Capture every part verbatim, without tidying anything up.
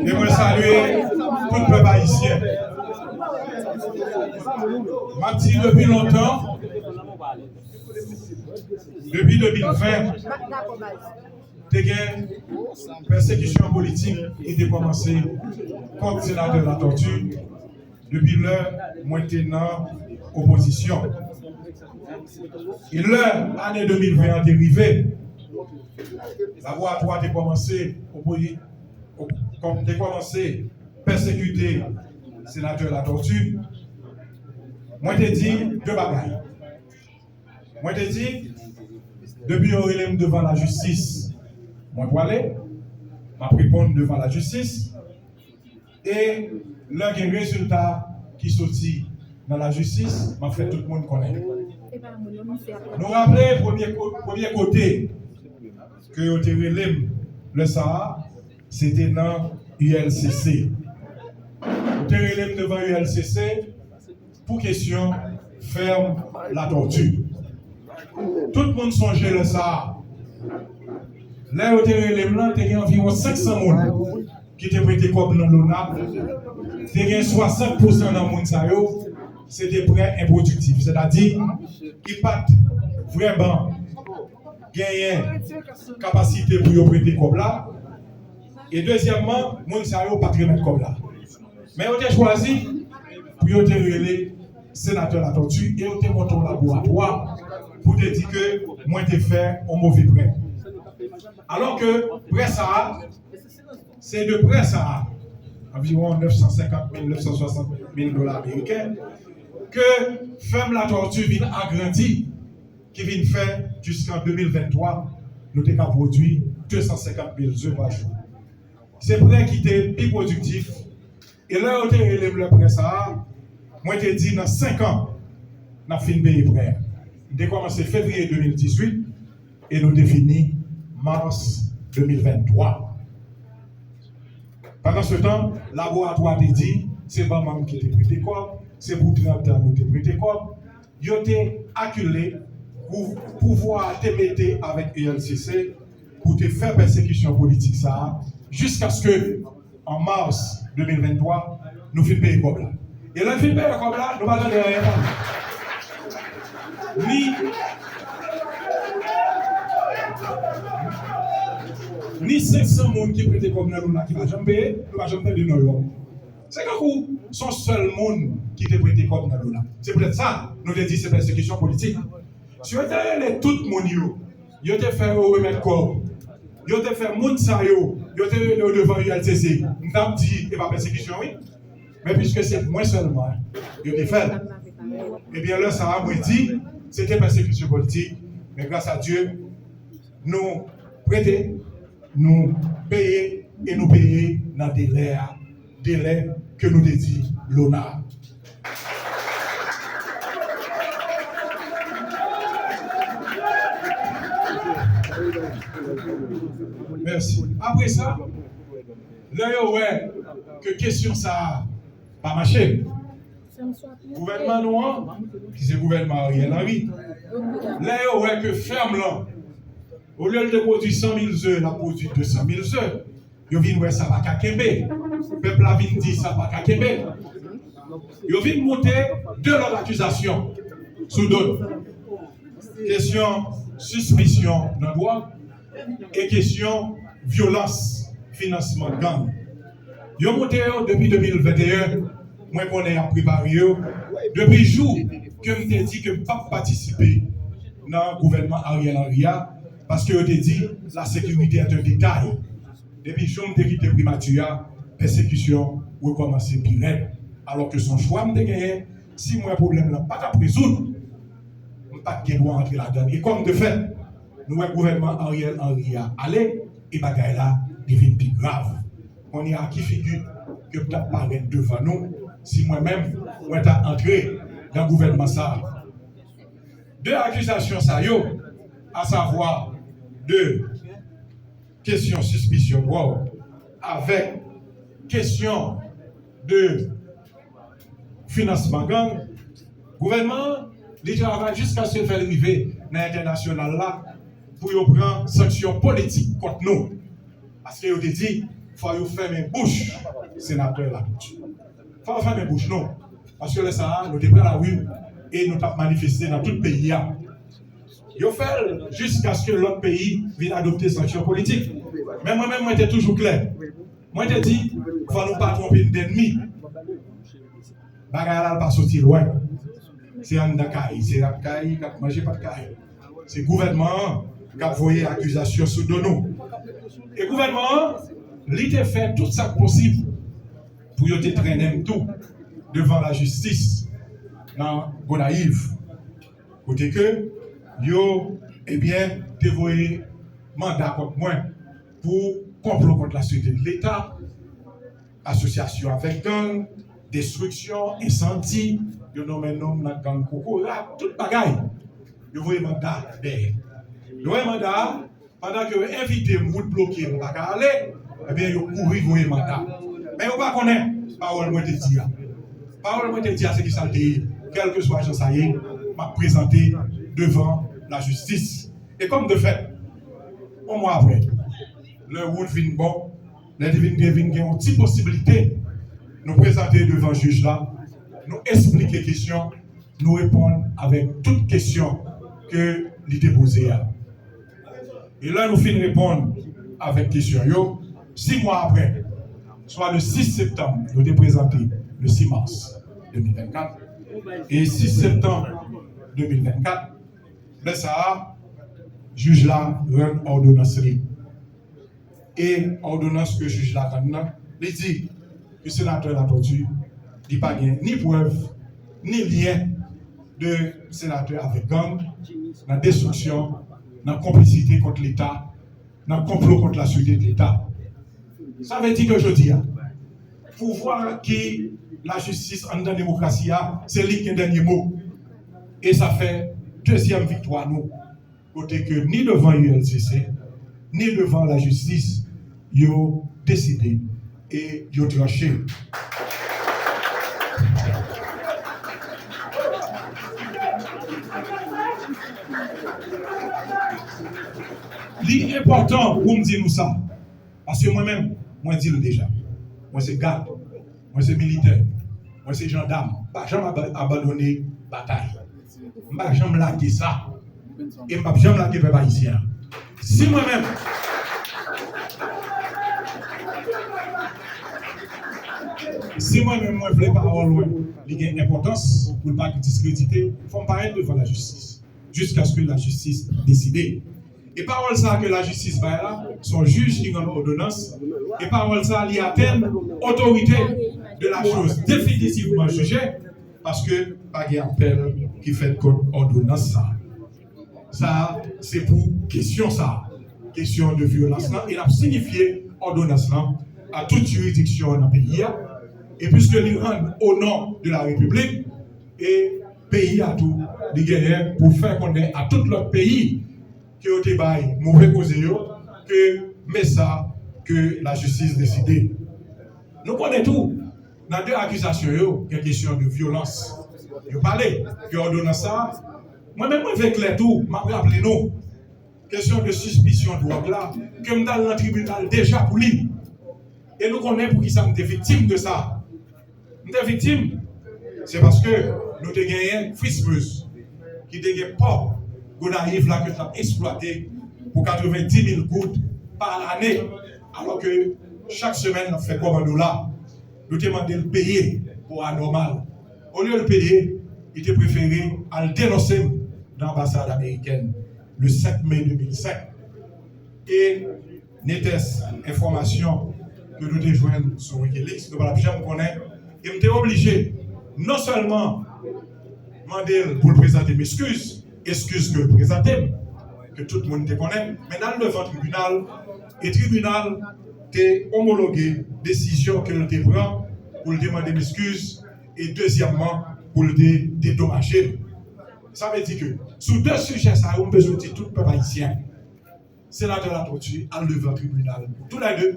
E mwen salye tout pèp ayisyen. M ap di depi lontan, depi de mil ven, te gen pèsekisyon politik ki te kòmanse kont senatè Latortue depi lè mwen te nan opozisyon. E lè ane de mil ven an te rive, laboratwa te kòmanse opoze, kòm te kòmanse pèsekite senatè Latortue, mwen te di de bagay. Mwen te di, depi yo rele m devan lajistis, mwen pwale, m ap reponn devan lajistis. E lè gen rezilta ki soti nan lajistis, m ap fè tout moun konnen. Nou raple premye ko-, premye kote ke yo te rele m lè sa a, se te nan U L C C. Yo te rele m devan U L C C pou kesyon fèm Latortue. Tout moun sonje lè sa a. Lè yo te rele m lan, te gen anviwon senk san moun ki te prete kòb nan Lona. Te gen swasant pousan nan moun sa yo, se te prè enpwodiktif, sètadi ki pa t vrèman genyen kapasite pou yo prete kòb la. E dezyèmman, moun sa yo pa t remèt kòb la. Men yo te chwazi pou yo te rele senatè Latortue e yo te monte yon laboratwa pou te di ke mwen te fè yon move prè. Alò ke prè sa a, se de prè sa a, anviwon nèf san senkant mil, nèf san swasant mil dola ameriken, ke fèm Latortue vin agrandi, ki vin fè, jiskan de mil venntwa, nou te ka pwodui de san senkant mil ze pa jou. Se prè ki te pi pwodiktif. E lè yo te rele m lè prè sa a, mwen te di nan senk an, n ap fin peye prè a. M te kòmanse fevriye de mil dizuit e nou te fini mas de mil venntwa. Pandansetan, laboratwa te di se banm ki te prete kòb, se pou trant an nou te prete kòb. Yo te akile pou pouvwa a te mete avèk U L C C pou te fè pèsekisyon politik sa a, jiskaske an mas de mil venntwa, nou fin peye kòb la. E lè n fin peye kòb la, nou pa tande anyen pale. Ni, ni senk san moun ki prete kòb nan Lona ki pa janm peye, nou pa janm tande non yo. Se kankou se yon sèl moun ki te prete kòb nan Lona. Se poutèt sa, nou te di se pèsekisyon politik. Si yo te rele tout moun yo, yo te fè yo remèt kòb, yo te fè moun sa yo, yo te rele yo devan U L C C, m t ap di e pa pèsekisyon wi. Men piske se mwen sèlman yo te fè l, ebyen lè sa a mwen di se te pèsekisyon politik. Men gras a Dye, nou prete, nou peye e nou peye nan delè a, delè ke nou te di Lona. Mèsi. Apre sa, lè yo wè ke kesyon sa a pa mache, gouvènman nou an, ki se gouvènman Ariel Henry, lè yo wè ke fèm lan, olye l te pwodui san mil ze, l ap pwodui de san mil ze, yo vin wè sa pa ka kenbe. Pèp la vin di sa pa ka kenbe. Yo vin moute de lòt akizasyon sou do n. Kesyon sispisyon nan dwòg e kesyon vyolans, finansman gang. Yo moute yo depi de mil venteyen, mwen konnen y ap prepare yo depi jou ke m te di ke m p ap patisipe nan gouvènman Ariel Henry a, paske yo te di la sécurité est un détail. Depi jou m te kite primati a, pèsekisyon rekòmanse pi rèd. Alòske se yon chwa m te genyen, si m wè pwoblèm lan pa t ap rezoud, m pa t gen dwa antre ladan l. E kòm de fèt, nou wè gouvènman Ariel Henry a ale, e bagay la te vin pi grav. Kounye a ki figi ke m t ap parèt devan nou si mwen menm mwen ta antre nan gouvènman sa a? De akizasyon sa yo, asavwa de kesyon sispisyon dwòg avèk kesyon de finansman gang, gouvènman an, li travay jiskaske l fè l rive nan entènasyonal la pou yo pran sanksyon politik kont nou. Paske yo te di, Fò yo fèmen bouch senatè Latortue. Fò yo fèmen bouch nou. Paske lè sa a, nou te pran lari e nou t ap manifeste nan tout peyi a. Yo fè l jiskaske lòt peyi vin adopte sanksyon politik. Men mwen menm, mwen te toujou klè. Mwen te di, fò nou pa twonpe n dènmi. Bagay la pa soti lwen. Se anndan kay, se rat kay k ap manje pat kay. Se gouvènman an k ap voye akizasyon sou do nou. E gouvènman an, li te fè tout sa k posib pou yo te trennen m tou devan lajistis nan Gonayiv. Kote ke yo, ebyen, te voye manda kont mwen pou konplo kont lasirete de Leta, asosyasyon avèk gang, destriksyon, ensandi, yo nonmen nonm nan gang kokorat, tout bagay. Yo voye manda dèyè. Yo voye manda, pandan ke yo envite m, wout bloke, m pa ka ale, ebyen, yo kouri voye manda. Men yo pa konnen pawòl mwen te di a. Pawòl mwen te di a, se ki sa l te ye. Kèlkeswa jan sa ye, m ap prezante devan lajistis. E kòm de fèt, yon mwa apre, lè wout vin bon, lè te vin, te vin gen yon ti posiblite, nou prezante devan jij la, nou esplike kesyon, nou reponn avèk tout kesyon ke li te poze a. E lè nou fin reponn avèk kesyon yo, sis mwa apre, swa le sis septanm, nou te prezante le sis mas de mil vennkat, e sis septanm de mil vennkat, lè sa a, jij la rann òdonans li. E òdonans ke jij la rann nan, li di ke senatè Latortue, li pa gen ni prèv, ni lyen de senatè avèk gang, nan destriksyon, nan konplisite kont Leta, nan konplo kont lasirete de Leta. Sa vle di ke jodi a, pouvwa ki lajistis anndan demokrasi a, se li ki gen dènye mo. E sa fè dezyèm viktwa nou. Kote ke ni devan U L C C, ni devan lajistis, yo deside e yo tranche. Li enpòtan pou m di nou sa, paske mwen menm, mwen di l deja. Mwen se gad, mwen se militè, mwen se jandam, m pa janm aba-, abandone batay. M pa janm lage sa. E m p ap janm lage pèp ayisyen an. Si mwen menm, si mwen menm mwen vle pawòl mwen, li gen enpòtans, pou l pa diskredite, fò m parèt devan lajistis, jiskaske lajistis deside. E pawòl sa a ke lajistis bay la, se yon jij ki rann òdonans. E pawòl sa a, li atenn otorite de la chose définitivement jugée, paske pa gen apèl ki fèt kont òdonans sa a. Sa a, se pou kesyon sa a, kesyon de vyolans lan, e n ap sinifye òdonans lan a tout jiridiksyon nan peyi a. E piske li rann o non de la Repiblik, e peyi a tou, li genyen pou fè konnen a tout lòt peyi ke yo te bay move koze yo, ke men sa ke lajistis deside. Nou konnen tou, nan de akizasyon yo, gen kesyon de vyolans. Yo pale ke òdonans sa a, mwen menm mwen vle klè tou, m ap raple nou, kesyon de sispisyon dwòg la, ke m t al nan tribinal deja pou li. E nou konnen poukisa m te viktim de sa. M te viktim, se paske nou te genyen Frismeuse ki te gen pò Gonayiv la ke l t ap eksplwate pou katrevenndis mil goud pa lane, alò ke chak semèn n ap fè kòmando la. Nou te mande l peye pou anòmal. Olye l peye, li te prefere al denonse m nan anbasad amerikèn le sèt me de mil senk. E netès enfòmasyon ke nou te jwenn sou Wikileaks, nou pa t ap janm konnen. E m te oblije non sèlman mande l pou l prezante m eskiz, eskiz ke l prezante m, ke tout moun te konnen, men n al devan tribinal, e tribinal te omologe desizyon ke l te pran pou l te mande m eskiz, e dezyèmman, pou l te dedomaje m. Sa vle di ke sou de sijè sa yo, m bezwen di tout pèp ayisyen, Senatè Latortue al devan tribinal pou toulède.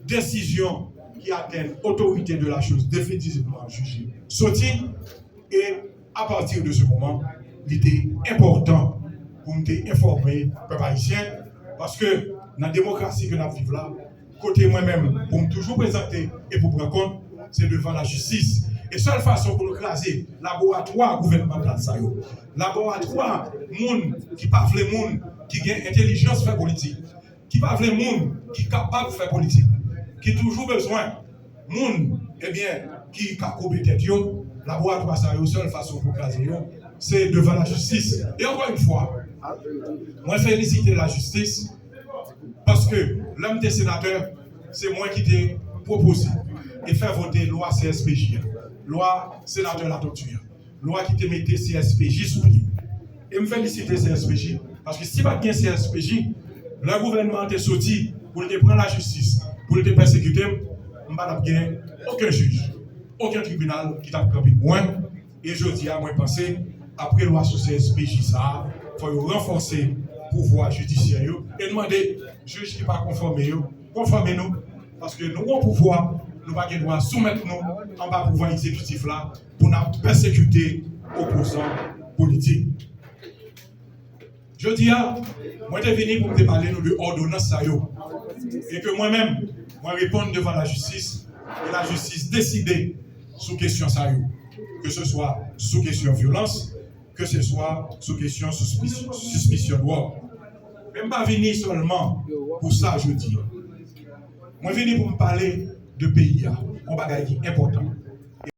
Desizyon ki atenn otorite de la chose définitivement jugée soti, e apati de se moman, li te enpòtan pou m te enfòme pèp ayisyen, paske nan demokrasi ke n ap viv la, Kote mwen menm, pou m toujou prezante e pou pran kont, se devan lajistis. E sèl fason pou nou kraze laboratwa gouvènmantal sa yo, laboratwa moun ki pa vle moun ki gen entèlijans fè politik, ki pa vle moun ki kapab fè politik, ki toujou bezwen moun, ebyen, ki ka koube tèt yo, laboratwa sa yo, sèl fason pou kraze yo, se devan lajistis. E ankò yon fwa, mwen felisite lajistis, paske lè m te senatè, se mwen ki te pwopoze e fè vote lwa C S P J a, lwa senatè Latortue a, lwa ki te mete C S P J sou pye. E m felisite C S P J, paske si pa t gen C S P J, lè gouvènman an te soti pou l te pran lajistis, pou l te pèsekite m, m pa t ap gen okenn jij, okenn tribinal ki t ap kanpe pou mwen. E jodi a, mwen panse, apre lwa sou C S P J sa a, fò yo ranfòse pouvwa jidisyè yo e mande jij ki pa konfòme yo konfòme nou, paske nou gon pouvwa, nou pa gen dwa soumèt nou anba pouvwa egzekitif la pou n ap pèsekite opozan politik. Jodi a, mwen te vini pou m te pale nou de òdonans sa yo. E ke mwen menm, mwen reponn devan lajistis, e lajistis deside sou kesyon sa yo. Ke se swa sou kesyon vyolans, ke se swa sou kesyon sispi- sispisyon dwòg. Men m pa vini sèlman pou sa jodi a. Mwen vini pou m pale de peyi a, yon bagay ki enpòtan.